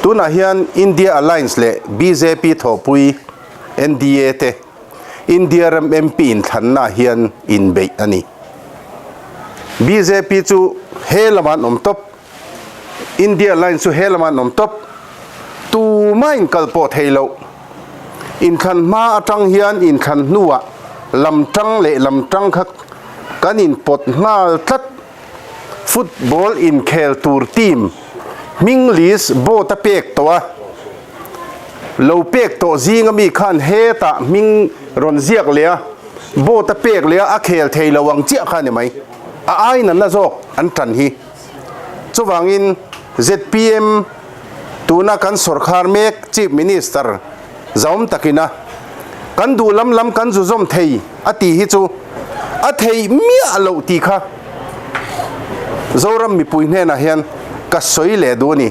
Tunah hian India Alliance leh bjp thawhpui NDA te India ram MP inthlannaah hian inbeih a ni. Bjp chu he lamah an awm tawp, India Alliance chu he lamah an awm tawp. Tumah inkal pawh thei loh. Inthlan hma atang hian inthlan hnuah lam tang leh lam tang kha kan inpawt nghal tlat. Football inkhel tur team hming list board a pek tawh a, lo pek tawh zinga mi khan hetah hming rawn ziak leh a, board a pek leh a, a khel thei lo ang chiah kha a ni mai. A aiin an la zawk an tan hi. Chuvangin zpm tuna kan sawrkhar mek Chief Minister Zaum takina kan duh lam lam kan zu zawm thei a tih hi chu a theih miah loh tih kha Zoram mipui hnenah hian ka sawi leh duh a ni.